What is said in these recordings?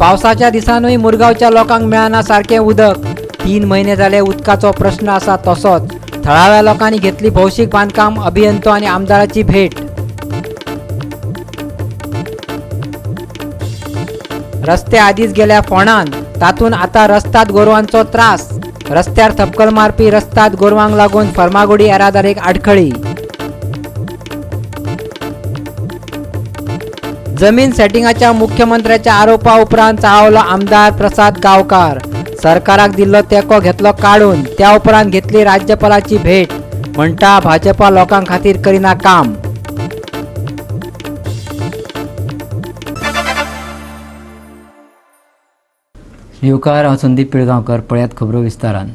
पावसाच्या दिसानूय मुरगांवच्या लोकांक मेळना सारकें उदक. 3 म्हयने जाले उदकाचो प्रश्न आसा तसोच. थळाव्या लोकांनी घेतली भौशीक बांदकाम अभियंतो आनी आमदाराची भेट. रस्ते आदीच गेल्या फोंडान, तातूंत आतां रस्ताद गोरवांचो त्रास. रस्त्यार थपकल मारपी रस्ताद गोरवांक लागून फर्मागुडी येरादारीक आडखळी. जमीन सेटिंगाच्या मुख्यमंत्र्याच्या आरोपा उपरांत चाळवलो आमदार प्रसाद गांवकार. सरकाराक दिल्लो तेंको घेतलो काडून, त्या उपरांत घेतली राज्यपालाची भेट. म्हणटा भाजपा लोकां खातीर करिना काम. येवकार, हांव संदीप पिळगांवकर. पळयात खबरो विस्तारान.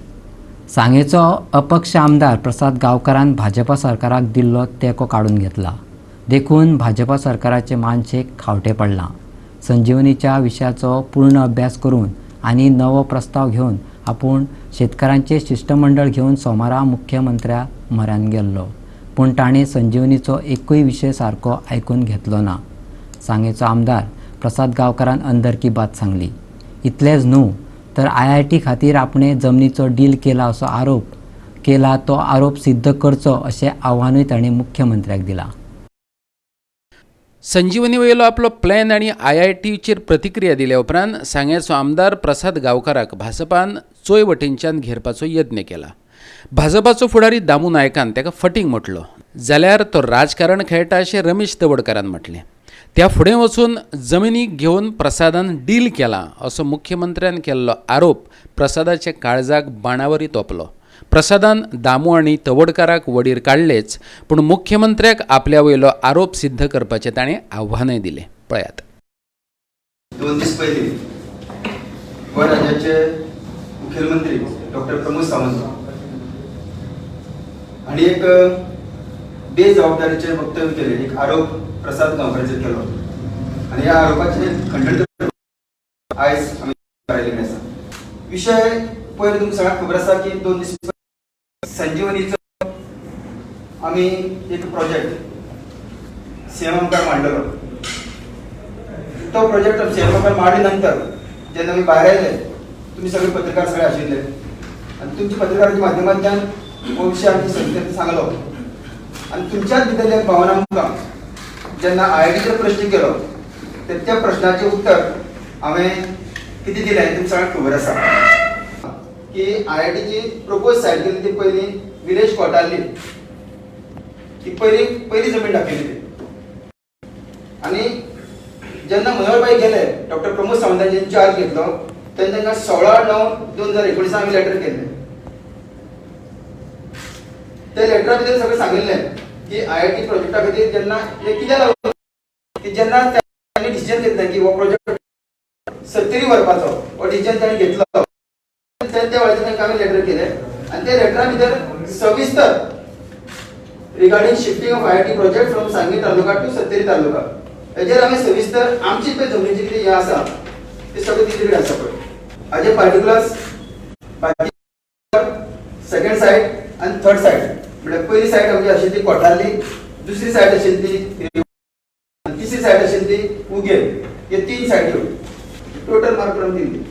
सांगेचो अपक्ष आमदार प्रसाद गांवकारान भाजपा सरकाराक दिल्लो तेंको काडून घेतला, देखून भाजपा सरकाराचे मानशेक खावटें पडलां. संजीवनीच्या विशयाचो पूर्ण अभ्यास करून आनी नवो प्रस्ताव घेवन आपूण शेतकारांचें शिश्टमंडळ घेवन सोमारा मुख्यमंत्र्या म्हऱ्यान गेल्लो, पूण ताणें संजीवनीचो एकूय विशय सारको आयकून घेतलो ना. सांगेचो आमदार प्रसाद गांवकारान अंदर की बात सांगली. इतलेंच न्हू तर IIT खातीर आपणें जमनीचो डील केला असो आरोप केला, तो आरोप सिद्ध करचो अशें आव्हानूय ताणें मुख्यमंत्र्याक दिलां. संजीवनी वयलो आपलो प्लॅन आनी IITचेर प्रतिक्रिया दिल्या उपरांत सांग्याचो आमदार प्रसाद गांवकाराक भाजपान चोय वटेनच्यान घेरपाचो यत्न केला. भाजपाचो फुडारी दामू नायकान ताका फटींग म्हटलो, जाल्यार तो राजकारण खेळटा अशें रमेश तवडकारान म्हटलें. त्या फुडें वचून जमिनीक घेवन प्रसादान डील केला असो मुख्यमंत्र्यान केल्लो आरोप प्रसादाच्या काळजाक बाणावरी तोपलो. प्रसादान दामू आनी तवडकाराक वडीर काडलेच, पूण मुख्यमंत्र्याक आपल्या वयलो आरोप सिद्ध करपाचें ताणें आव्हानय दिलें. पळयात. 2 दीस पयलीं गोंय राज्याचे मुखेलमंत्री डॉक्टर प्रमोद सावंत हांणी एक बेजबाबदारीचें वक्तव्य केलें, एक आरोप प्रसाद गांवकाराचेर केलो आनी ह्या आरोपाचें खंडण आयज आमी आयिल्ले आसा. विशय पयर तुमकां सगळ्यांक खबर आसा की 2 दीस संजीवनीचो आमी एक प्रोजेक्ट सीएम मुखार मांडलेलो. तो प्रोजेक्ट सीएम मुखार मांडले नंतर जेन्ना आमी भायर आयले, तुमी सगळे पत्रकार सगळे आशिल्ले आनी तुमच्या पत्रकाराच्या माध्यमांतल्यान हो विशय आमी सगळ्यांक सांगलो आनी तुमच्याच भितरल्या एक भावना आमकां जेन्ना IITचेर प्रश्न केलो तर त्या प्रश्नाचें उत्तर हांवें कितें दिलें तुमकां सगळ्यांक खबर आसा की IITची प्रपोज सायट केली ती पयलीं विलेज कोटारली, ती पयली जमीन दाखयली ती. आनी जेन्ना मनोहरभाई गेले, डॉक्टर प्रमोद सावंतांनी चार्ज घेतलो तेन्ना तांकां 16/9/2019 आमी लेटर केल्लें. त्या लेटरा भितर सगळें सांगिल्लें की IIT प्रोजेक्टा खातीर जेन्ना हें कित्याक लागून की जेन्ना तांणी डिसिजन घेतलें की हो प्रोजेक्ट सत्तरी व्हरपाचो, हो डिसिजन तांणी घेतलो त्या वेळाचेर तांकां आमी लेटर केलें आनी त्या लेटरा भितर सविस्तर regarding shifting of IIT project from Sanguem taluka to Sattari taluka हेजेर आमी सविस्तर आमची पळय जमनीची कितें हें आसा तें सगळें तिचे कडेन आसा पळय. हाजे पार्टिकुलर्स सेकंड सायड आनी थर्ड सायड, म्हळ्यार पयली सायड आमची आशिल्ली ती कोठारली, दुसरी सायड आशिल्ली ती आनी तिसरी सायड आशिल्ली ती उगेल, हे 3 सायड्यो टोटल मार्क करून दिली.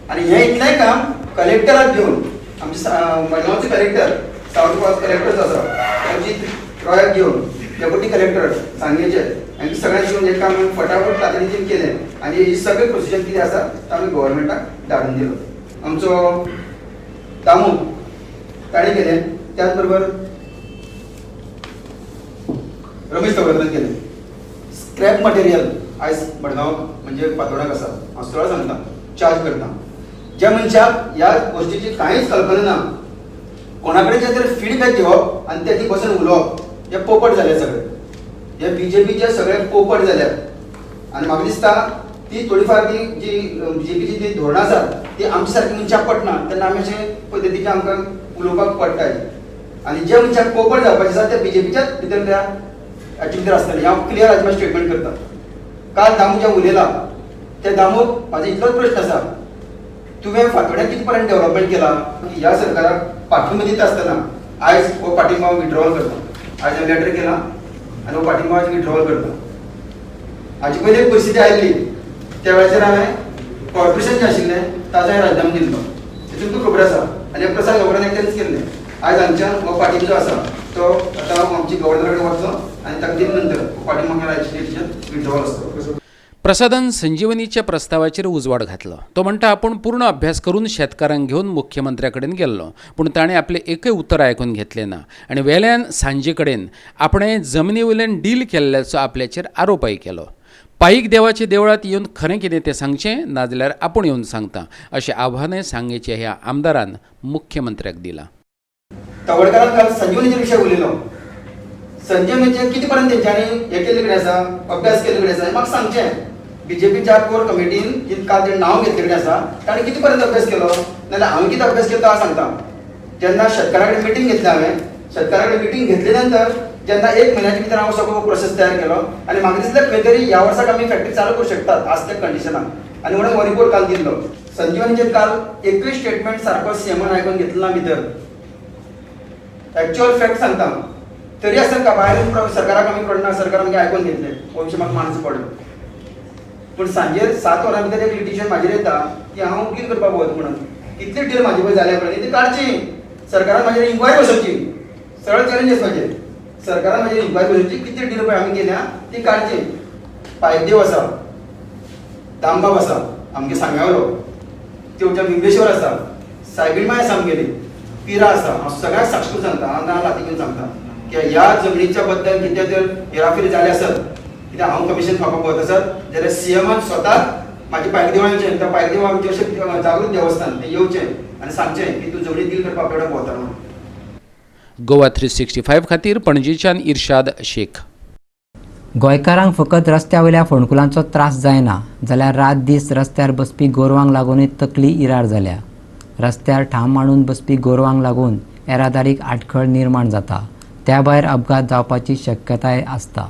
आनी हें इतलेंय काम कलेक्टराक घेवन आमचे मडगांवचे कलेक्टर सावंत कलेक्टर जो आसा तांची रॉयाक घेवन डेप्युटी कलेक्टर सांगेचे आनी सगळ्यांक घेवन हें काम आमी फटाफट तातडीन केलें आनी ही सगळें प्रोसिजर कितें आसा तो आमी गव्हर्मेंटाक धाडून दिलो. आमचो दामू ताणें केलें, त्याच बरोबर रमेश तवडकरान केलें. स्क्रॅप मटेरियल आयज मडगांव म्हणजे फातोर्डाक आसा, हांव सरळ सांगता, चार्ज करता. ज्या मनशाक ह्या गोश्टीची कांयच कल्पना ना, कोणा कडेन जे तरी फिडबॅक घेवप आनी ते बसून उलोवप, हे पोपट जाले सगळे, हे बीजेपीचे सगळे पोपट जाल्यात. आनी म्हाका दिसता ती थोडी फार ती जी बीजेपीची जी धोरणां आसात ती आमच्या सारकी मनशाक पडना, तेन्ना आमी अशे पद्दतीचे आमकां उलोवपाक पडटा. आनी जे मनशाक पोपट जावपाचे आसा ते बीजेपीच्याच भितर त्या हाचे भितर आसतले. हांव क्लियर हाजें स्टेटमेंट करता. काल दामू जें उलयला त्या दामूक म्हाजो इतलोच प्रश्न आसा, तुवें फातोड्यां कितें पर्यंत डेव्हलपमेंट केला? ह्या सरकाराक पाठिंबो दिता आसतना आयज हो पाठिंबो हांव विड्रॉवल करता. आयज हांवें लेटर केला आनी हो पाठिंबो आयज विड्रॉवल करता. हाजे पयलीं एक परिस्थिती आयिल्ली त्या वेळाचेर हांवें कॉर्पोरेशन जें आशिल्लें ताजो हांवें राजिनामो दिल्लो, तें तुमकां खबर आसा. आनी प्रसाद गांवकारान एकट्यानच केल्लें. आयज हांगच्यान हो पाटील जो आसा तो आतां आमची गव्हर्नरा कडेन वचचो आनी ताका दिले नंतर पाटील म्हाका राजकीय विड्रॉल आसतो. प्रसादान संजीवनीच्या प्रस्तावाचेर उजवाड घातलो. तो म्हणटा आपूण पूर्ण अभ्यास करून शेतकारांक घेवन मुख्यमंत्र्या कडेन गेल्लो, पूण ताणें आपलें एकय उतर आयकून घेतलें ना आनी वेल्यान सांजे कडेन आपणें जमनी वयल्यान डील केल्ल्याचो आपल्याचेर आरोपय केलो. पाईक देवाच्या देवळांत येवन खरें कितें तें सांगचें, नाजाल्यार आपूण येवन सांगता अशें आव्हानय सांगेच्या ह्या आमदारान मुख्यमंत्र्याक दिलां. तवडकारान काल संजीवनीचे विशय उलयलो. संजीवनीचे कितें पर्यंत तेंच्यांनी हें केल्ले कडेन आसा, अभ्यास केल्ले कडेन आसा, म्हाका सांगचें. बीजेपीच्या कोर कमिटीन काल तेणें नांव घेतले कडेन आसा, ताणें कितें पर्यंत अभ्यास केलो, नाजाल्यार हांवें कितें अभ्यास केलो तो हांव सांगता. जेन्ना शेतकारा कडेन मिटींग घेतली हांवें, शेतकारा कडेन मिटींग घेतले नंतर जेन्ना 1 म्हयन्याच्या भितर हांव सगळो प्रोसेस तयार केलो आनी म्हाका दिसलें खंय तरी ह्या वर्साक आमी फॅक्टरी चालू करूं शकतात आज त्या कंडिशनाक, आनी म्हणून हो रिपोर्ट काल दिल्लो. संजीवनीचेर काल एकूय स्टेटमेंट सारको सीएमान आयकून घेतलो ना भितर. एक्चुअल फॅक्ट सांगता, तरी आसतना भायर सरकाराक आमी पडना, सरकार आमकां आयकून घेतलें, हो विशय म्हाका मानचो पडलो. पूण सांजेर 7 वरां भितर एक लिटिशन म्हाजेर येता की हांव डील करपाक वता म्हणून. कितली डील म्हाजे पळय जाल्या पळय ती काडची, सरकारान म्हाजेर इन्क्वायरी बसोवची, सरळ चॅलेंज म्हाजेर. सरकारान म्हाजेर इन्क्वायरी बसोवची, कितली डील पळय आमी केल्या ती काडची. पायदेव आसा, दामबाब आसा आमगे सांग्यावलो, तेवच्या बिंबेश्वर आसा, सायबीण माय आसा आमगेली, पिरा आसा. हांव सगळ्याक साक्ष करून सांगता, हांव ना लाती घेवन सांगता की ह्या जमनीच्या बद्दल कितें जर हेराफेरी जाली आसत, कित्याक हांव कमिशन खावपाक वता आसत जाल्यार सीएमान स्वता म्हाजे पायकदेवा येवचें, त्या पायकदेवा आमचें अशें जागृत देवस्थान तें येवचें आनी सांगचें की तूं जमनी डील करपाक आपल्या भोंवता म्हणून. गोवा 365 खातीर पणजेच्यान इर्शाद शेख. गोंयकारांक फकत रस्त्या वयल्या फोंडकुलांचो त्रास जायना जाल्यार रात दीस रस्त्यार बसपी गोरवांक लागूनय तकली इरार जाल्या. रस्त्यार ठाम मांडून बसपी गोरवांक लागून येरादारीक आडखळ निर्माण जाता, त्या भायर अपघात जावपाची शक्यताय आसता.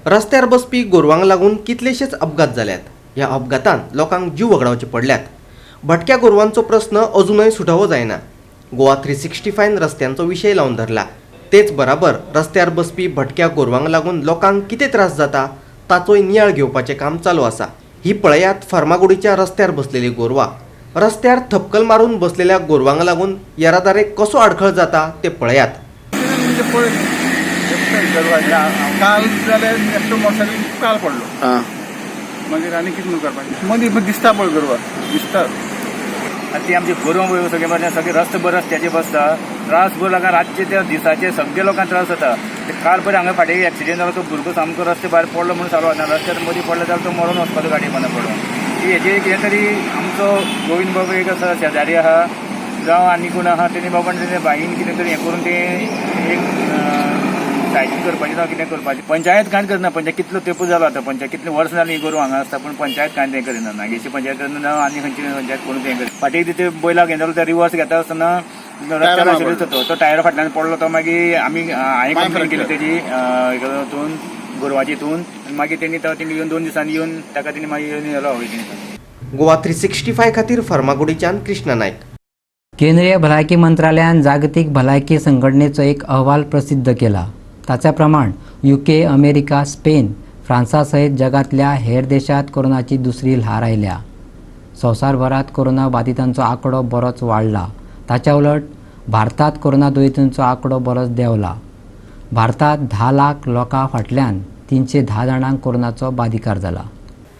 रस्त्यार बसपी गोरवांक लागून कितलेशेच अपघात जाल्यात. ह्या अपघातान लोकांक जीव वगडावचे पडल्यात. भटक्या गोरवांचो प्रस्न अजूनय सुटावो जायना. गोवा 365 रस्त्यांचो विशय लावन धरला. तेच बराबर रस्त्यार बसपी भटक्या गोरवांक लागून लोकांक कितें त्रास जाता ताचोय नियाळ घेवपाचें काम चालू आसा. ही पळयात फार्मागुडीच्या रस्त्यार बसलेली गोरवां. रस्त्यार थपकल मारून बसलेल्या गोरवांक लागून येरादारेक कसो आडखळ जाता ते पळयात. काल जाल्यार एकटो मोटरसायकल काल पडलो, मागीर आनी कितें करपाचें, मदीं दिसता पळय गोरवां दिसता. आनी ती आमची गोरवां पळय सगळे बाजून सगळे रस्ते बरे रस्त्याचे बसता, त्रास बरो लोकांक रातचे त्या दिसाचे सगळे लोकांक त्रास जाता. काल पळय हांगा फाटीं एक्सिडेंट जालो, तो भुरगो सामको रस्ते भायर पडलो म्हणून चालू आसा, रस्त्यार मदीं पडलो जाल्यार तो मरोन वचपाचो गाडी पोंदा पडून. ती हेजे कितें तरी आमचो गोविंद बाबू एक आसा शेजारी आहा जावं आनी कोण आहा, तेणी बाबान तेणे बाईन कितें तरी हें करून तें एक सायडीन करपाचें जावं कितें करपाचें. पंचायत कांयच करना, पंचायत कितलो तेंप जालो आतां, पंचायत कितले वर्सां जालीं गोरवां हांगा आसता पूण पंचायत कांयच हें करिना, नागेशी पंचायत करना आनी खंयची पंचायत कोण हें करिना. फाटीं तिथे बैलाक हें जालो, त्या रिवर्स घेता आसतना रस्त्यार आशिल्लो तो टायरा फाटल्यान पडलो, तो मागीर आमी हांवें कंप्लेन केली तेजी हितून गोरवाची हितून, मागीर तेणी तेणी येवन 2 दिसांनी येवन ताका तेणी मागीर येवन व्हेलो. गोवा 365 खातीर फार्मागुडीच्यान कृष्णा नायक. केंद्रीय भलायकी मंत्रालयान जागतीक भलायकी संघटनेचो एक अहवाल प्रसिद्ध केला. ताच्या प्रमाण UK, America, Spain, फ्रांसा सयत जगांतल्या हेर देशांत कोरोनाची दुसरी ल्हार आयल्या. संवसारभरांत कोरोना बादितांचो आंकडो बरोच वाडला. ताच्या उलट भारतांत कोरोना दुयेंतींचो आंकडो बरोच देंवला. भारतांत 10 लाख लोकां फाटल्यान 310 जाणांक कोरोनाचो बादिकार जाला.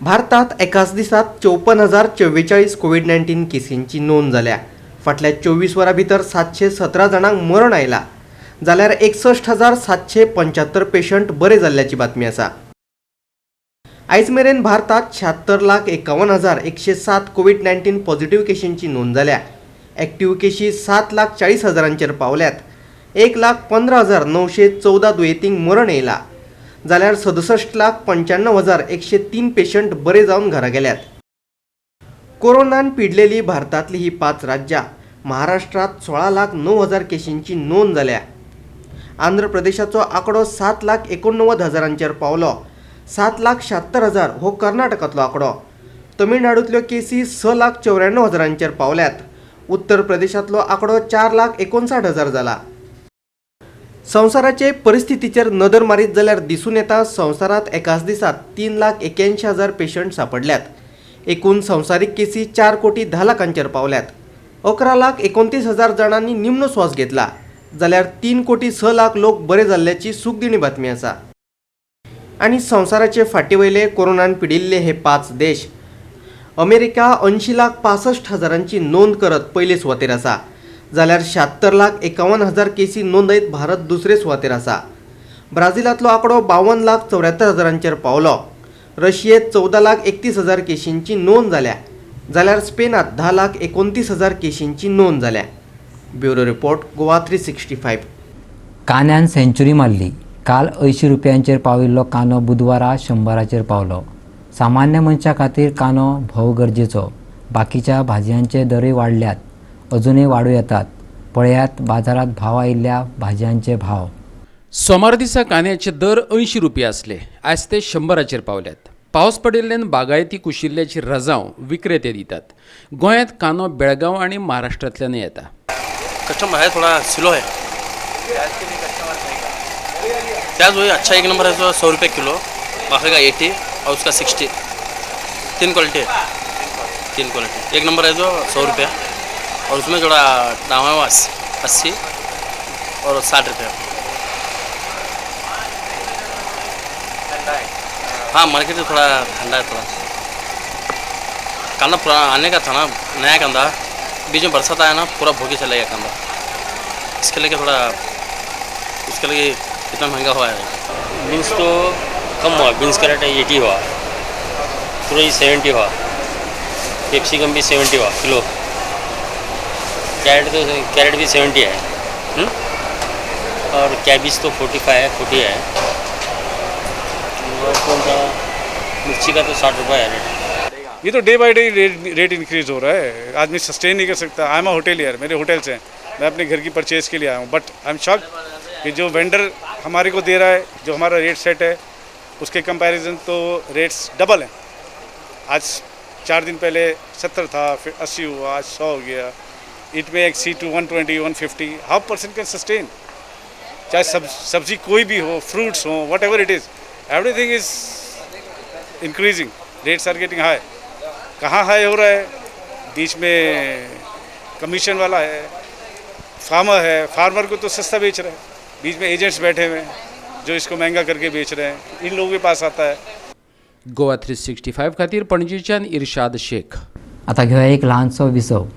भारतात एकाच दिसात 54,044 कोविड-19 केसींची नोंद जाल्या. फाटल्या 24 वरां भितर 717 जाणांक मरण आयला जाल्यार 61,775 पेशंट बरे जाल्ल्याची बातमी आसा. आयज मेरेन भारतात 76,51,107 कोविड-19 पॉझिटिव्ह केशींची नोंद जाल्या. ॲक्टिव्ह केशी 7,40,000 पावल्यात. 1,15,914 दुयेंतींक मरण येयला जाल्यार 67,95,103 पेशंट बरे जावन घरा गेल्यात. कोरोनान पिडलेली भारतांतली ही 5 राज्यां. महाराष्ट्रात 16,09,000 केशींची नोंद जाल्या. आंध्र प्रदेशाचो आंकडो 7,89,000 पावलो. 7,76,000 हो कर्नाटकांतलो आंकडो. तमिळनाडूंतल्यो केसी 6,94,000 पावल्यात. उत्तर प्रदेशांतलो आंकडो 4,59,000 जाला. संवसाराचे परिस्थितीचेर नदर मारीत जाल्यार दिसून येता संवसारांत एकाच दिसात 3,81,000 पेशंट सांपडल्यात. एकूण संवसारीक केसी 4,10,00,000 पावल्यात. 11,29,000 जाणांनी निमणो श्वास घेतला जाल्यार 3,06,00,000 लोक बरे जाल्ल्याची सुखदिणी बातमी आसा. आनी संवसाराचे फाटी वयले कोरोनान पिडिल्ले हे 5 देश. अमेरिका 80,65,000 नोंद करत पयले सुवातेर आसा जाल्यार 76,51,000 केसी नोंदयत भारत दुसरे सुवातेर आसा. ब्राझिलांतलो आंकडो 52,74,000 पावलो. रशियेत 14,31,000 केशींची नोंद जाल्या जाल्यार स्पेनात 10,29,000 केशींची नोंद जाल्या. Bureau report, Goa 365. कान्यान सेंच्युरी मारली. काल 80 रुपयांचेर पाविल्लो कांदो बुधवारा 100 पावलो. सामान्य मनशा खातीर कांदो भोव गरजेचो. बाकीच्या भाजयांचे दरूय वाडल्यात, अजुनूय वाडूं येतात. पळयात बाजारात भाव आयिल्ल्या भाजयांचे भाव. सोमार दिसा कांद्याचे दर 80 रुपया आसले, आयज ते 100 पावल्यात. पावस पडिल्ल्यान बागायती कुशिल्ल्याची रजांव विक्रेते दितात. गोंयांत कांदो बेळगांव आनी महाराष्ट्रांतल्यान येता. कस्टमर है थोड़ा स्लो है. प्याज वही अच्छा एक नंबर है तो 100 रुपये किलो, बाकी का 80 और उसका 60. 3 क्वालिटी है, 3 क्वालिटी. एक नंबर है जो 100 रुपया और उसमें थोड़ा दाम है वो 80 और 60 रुपया. हाँ, मार्केट तो थोड़ा ठंडा है. थोड़ा कांदा पुराना आने का था ना, नया कांदा बीच में बरसात आया ना, पूरा भोगे चला गया कांदा. इसके लिए थोड़ा उसके लिए इतना महंगा हुआ है. बीन्स तो कम हुआ, बीन्स का रेट 80 हुआ, तुरई 70 हुआ, कैप्सिकम भी 70 हुआ किलो, कैरेट तो कैरेट भी 70 है, और कैबिज तो 45 है, 40 है. और कौन सा मिर्ची का तो 60 रुपये है रेट. ये तो day by day rate increase हो रहा है, आदमी सस्टेन नहीं कर सकता. I am a hotelier, Mere hotels हैं, मैं अपने घर की परचेज़ के लिए आया हूँ. बट I am shock कि जो वेंडर हमारे को दे रहा है, जो हमारा रेट सेट है, उसके कंपैरिजन तो रेट्स डबल हैं. आज 4 दिन पहले 70 था, फिर 80 हुआ, आज 100 हो Gaya. It may exceed to 120, 150. How person can sustain? चाहे सब्जी कोई भी हो, फ्रूट्स हो, whatever it is, everything is increasing. Rates are getting high. कहाँ हाई हो रहा है? बीच में कमीशन वाला है, फार्मर है, फार्मर को तो सस्ता बेच रहा है, बीच में एजेंट्स बैठे हुए हैं जो इसको महंगा करके बेच रहे हैं, इन लोगों के पास आता है. गोवा 365 खातीर पणजीच्यान इर्शाद शेख. आता घेवया एक ल्हानसो विसव.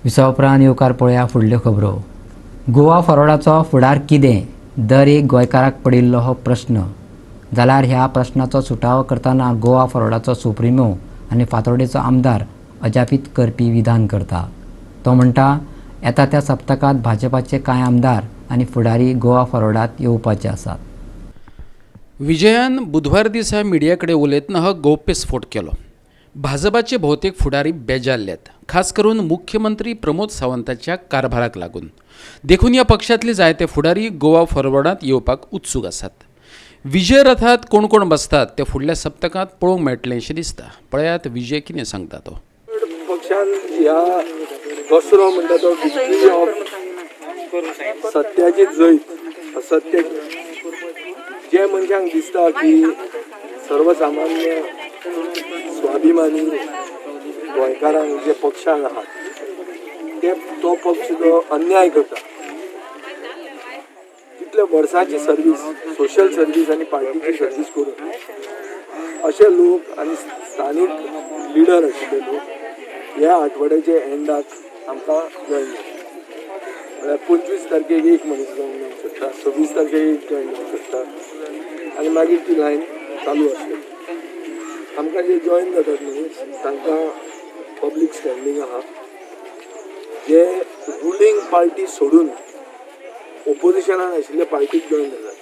विसवा उपरांत येवकार पळोवया फुडल्यो खबरो. गोवा फॉरवर्डाचो फुडार कितें? दर एक गोंयकाराक पडिल्लो हो प्रश्न. जाल्यार ह्या प्रश्नाचो सुटावो करतना गोवा फॉरवर्डाचो सुप्रिमो आनी फातोर्डेचो आमदार अजापीत करपी विधान करता. तो म्हणटा, येता त्या सप्तकांत भाजपाचे कांय आमदार आनी फुडारी गोवा फॉरवर्डांत येवपाचे आसात. विजयान बुधवार दिसा मिडिया कडेन उलयतना हो गौप्यस्फोट केलो. भाजपाचे भोवतेक फुडारी बेजारल्यात, खास करून मुख्यमंत्री प्रमोद सावंताच्या कारभाराक लागून. देखून ह्या पक्षांतले जायते फुडारी गोवा फॉरवर्डांत येवपाक उत्सूक आसात. विजय रथात कोण कोण बसतात ते फुडल्या सप्तकांत पळोवंक मेळटलें अशें दिसता. पळयात विजय कितें सांगता तो. पक्षान ह्या दसरो म्हणटा तो विक्ट्री ऑफ सत्याची जैत, असत्य जे मनशांक दिसता की सर्वसामान्य स्वाभिमानी गोंयकारांक जे पक्षान आहात ते तो पक्ष जो अन्याय करता, तितल्या वर्सांची सर्वीस, सोशल सर्वीस आनी पार्टीची सर्वीस करून अशे लोक आनी स्थानीक लिडर आशिल्ले लोक ह्या आठवड्याच्या एंडाक आमकां जॉयन जाता. म्हळ्यार 25 तारखेक एक मनीस जॉयन जावंक शकता, 26 तारखेक एक जॉयन जावंक शकता आनी मागीर ती लायन चालू आसतली. आमकां जे जॉयन जातात मनीस तांकां पब्लीक स्टँडींग आहा, जे रुलींग पार्टी सोडून ओपोजिशनान आशिल्ले पार्टीक जॉयन जातात,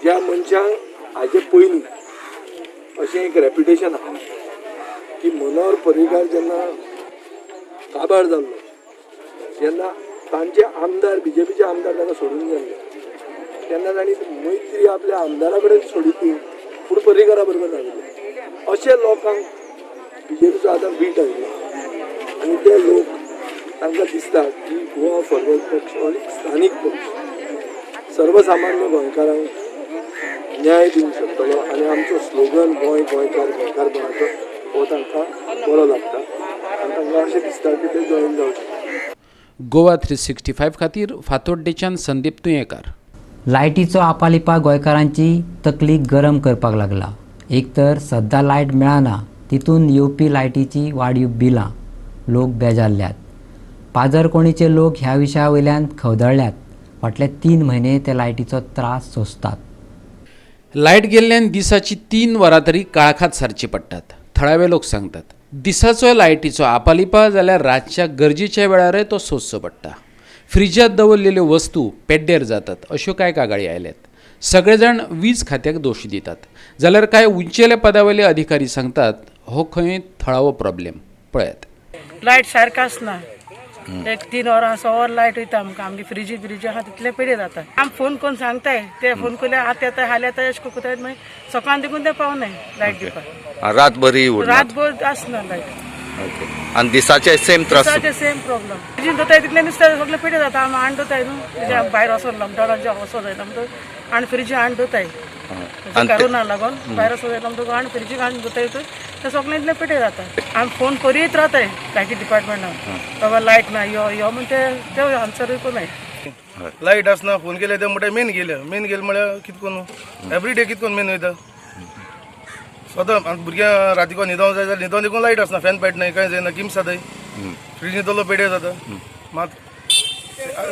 ज्या मनशांक हाजे पयलीं अशें एक रेप्युटेशन आहा की मनोहर पर्रीकार जेन्ना काबार जाल्लो जेन्ना तांचे आमदार, बीजेपीचे आमदार तांकां सोडून गेल्ले तेन्ना तांणी मैत्री आपल्या आमदारा कडेन सोडिल्ली पूण पर्रीकरा बरोबर राविल्ले. अशे लोकांक बीजेपीचो आतां वीट आयिल्लो आनी ते लोक तांकां दिसता की गोवा फॉरवर्ड पक्ष हो एक स्थानीक पक्ष सर्वसामान्य गोंयकारांक न्याय दिवंक शकतलो आनी आमचो स्लोगन गोंय गोंयकार गोंयकारपणाचो हो तांकां बरो लागता आनी तांकां अशें दिसता की ते जॉयन जावं शकता. गोवा 365 खातीर फातोड्डेच्यान संदीप तुयेंकार. लायटीचो आपालिपा गोंयकारांची तकली गरम करपाक लागला. एक तर सद्दां लायट मेळना, तितून येवपी लायटीची वाडीव बिलां लोक बेजारल्यात. पाजरकोणीचे लोक ह्या विशया वयल्यान खवदळ्ळ्यात. फाटले 3 म्हयने ते लायटीचो त्रास सोंसतात. लायट गेल्ल्यान दिसाची 3 वरां तरी काळखात सारची पडटात. थळावे लोक सांगतात दिसाचो लायटीचो आपालिपा जाल्यार रातच्या गरजेच्या वेळारय तो सोंसचो पडटा. फ्रिजांत दवरलेल्यो वस्तू पेड्डेर जातात अश्यो कांय कागाळी आयल्यात. सगळे जाण वीज खात्याक दोश दितात जाल्यार कांय उंचेल्या पदावयले अधिकारी सांगतात हो खंय थळावो प्रॉब्लेम. पळयात, लायट सारको आसना. एक 3 वरां 6 वर लायट वयता आमकां. आमगे फ्रिजी ब्रिजी आहा तितले पेडे जाता. आमी फोन करून सांगताय, ते फोन केल्यार आतां येता हाल येता अशें करताय, मागीर सकाळ देखून ते पावनाय लायट दिवपाक. रातभर उरना, रातभर आसना लायट. आनी दिसाचे सेम त्रास, दिसाचे सेम प्रॉब्लम. फ्रिजीन दवरताय तितले नुस्तें सगळें पेडे जाता. आमी हाण दवरताय न्हू, भायर वचोन लॉकडावनान वचो जायना म्हणटकच आनी फ्रिजी हाण दवरताय करोना लागून भायर वचो जायना म्हणटकच आनी फ्रिजी हाण दवरताय ते सगळें इतले पेटे जाता. आमी फोन करीत रावताय लायटी डिपार्टमेंटान, बाबा लायट ना यो यो म्हण ते आन्सरूय कोनाय. लायट आसना फोन केले ते म्हणटा मेन गेले, मेन गेले म्हळ्यार कितें करून एवरी डे कितें करून मेन वयता स्वता. भुरग्यां रातीको न्हिदोंक जाय जाल्यार न्हिदोन देखून लायट आसना, फॅन पेटनाय, कांय जायना, गिम्स जाताय, फ्रीज न्हिदलो पेडे जाता. मात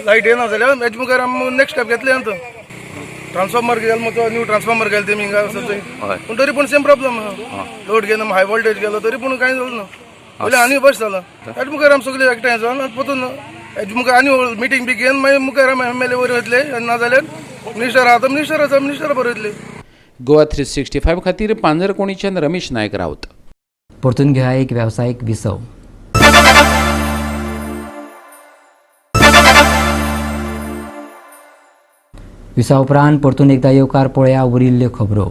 लायट येना जाल्यार हेजे मुखार आमी नेक्स्ट स्टेप घेतले आतां. ट्रान्सफॉर्मर गेलो मग तो न्यू ट्रान्सफॉर्मर गेले तेमी हिंगा थंय, पूण तरी पूण सेम प्रॉब्लम आहा. लोड घेना, हाय वोल्टेज गेलो तरी पूण कांय जालो ना, पयलीं आनी बस जाला. हेजे मुखार आमी सगळे एकठांय जावन परतून हेजे मुखार आनी मिटींग बी घेवन मागीर मुखार आमी एम एल ए वयर वयतले, ना जाल्यार मिनिस्टर आहा तो मिनिस्टर आसा, मिनिस्टरा बरोबर वयतले. गोवा 365 खातीर पांजरकोणीच्यान रमेश नायक राऊत. परतून घेया एक वेवसायीक विसव. विसा उपरांत परतून एकदा येवकार पळया उरिल्ल्यो खबरो.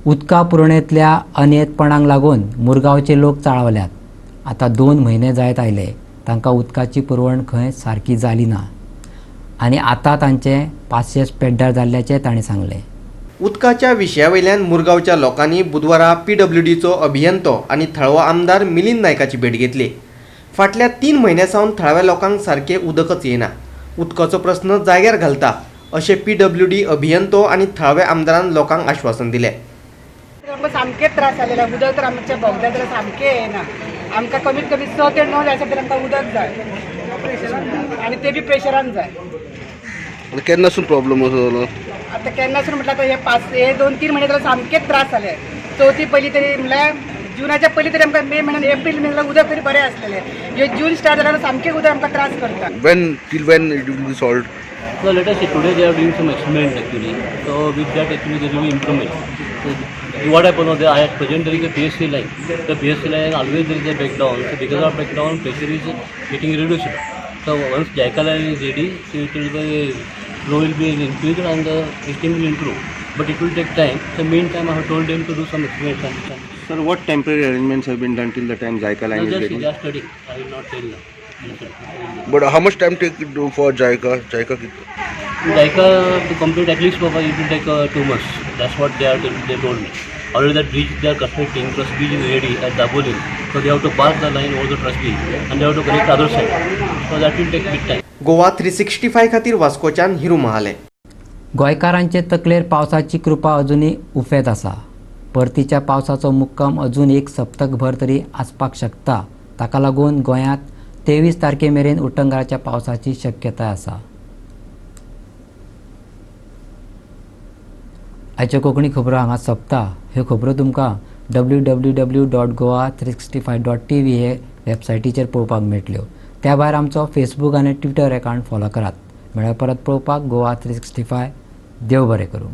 उदका पुरवणेंतल्या अनियतपणाक लागून मुरगांवचे लोक चाळवल्यात. आतां 2 म्हयने जायत आयले तांकां उदकाची पुरवण खंय सारकी जाली ना आनी आतां तांचे पासियेंस पेड्ड्यार जाल्ल्याचें तांणी सांगलें. उदकाच्या विशया वयल्यान मुरगांवच्या लोकांनी बुधवारा पीडब्ल्यूडीचो अभियंतो आनी थळावो आमदार मिलिंद नायकाची भेट घेतली. फाटल्या 3 म्हयन्यां सावन थळाव्या लोकांक सारकें उदकच येना. उदकाचो प्रस्न जाग्यार घालता अशें पीडब्ल्यूडी अभियंतो आनी थळाव्या आमदारान लोकांक आश्वासन दिलें. आमकां सामकें त्रास जालेले, उदक तर आमच्या बोगद्याक तर सामकें येना. आमकां कमीत कमी 6 ते 9 जाय तर आमकां उदक जाय आनी ते बी प्रेशरान जाय. केन्नासून प्रॉब्लम असो जालो? आतां केन्नासून म्हटल्यार आतां हे 5 हे 2-3 म्हयने तर सामकें त्रास जाले. चवथी पयलीं तरी म्हळ्यार जुनाच्या पयलीं तरी आमकां मे म्हयन्यान एप्रील म्हयन्यान उदक तरी बरें आसलेलें. हे जून स्टार्ट जाल्यार सामकें उदक आमकां त्रास करता. When till when it will be solved? So let us see, today they are doing some experiment actually. So with that actually there will be improvement. So what happened was at present there is a PSC line. The PSC line always there is a breakdown. So because of breakdown pressure is getting reduced. So once JICA line is ready, so it will be flow will be increased and the system will improve. But it will take time. So meantime I have told them to do some experiments. Sir, what temporary arrangements have been done till the time JICA line is ready? They are studying. I will not tell now. But how much time take for JICA? JICA to complete at least it will take 2 months. That's what they told me. Already that bridge they are constructing, truss bridge is ready at Dabolim. So they have to pass the line over the truss bridge and they have to connect other side. So that will take bit time. Goa 365 खातीर वास्कोच्यान हिरू महाले. गोंयकारांचे तकलेर पावसाची कृपा अजुनूय उफेत आसा. परतीच्या पावसाचो मुक्काम अजून एक सप्तकभर तरी आसपाक शकता. ताका लागून गोंयांत 23 तारखे मेरेन उटंगाराच्या पावसाची शक्यताय आसा. आयच्यो कोंकणी खबरो हांगा सोंपता. ह्यो खबरो तुमकां www.goa365.tv हे वेबसायटीचेर पळोवपाक मेळटल्यो. त्या भायर आमचो फेसबूक आनी ट्विटर एकावंट फॉलो करात. मेळ्ळ्यार परत पळोवपाक गोवा 365. देव बरें करूं.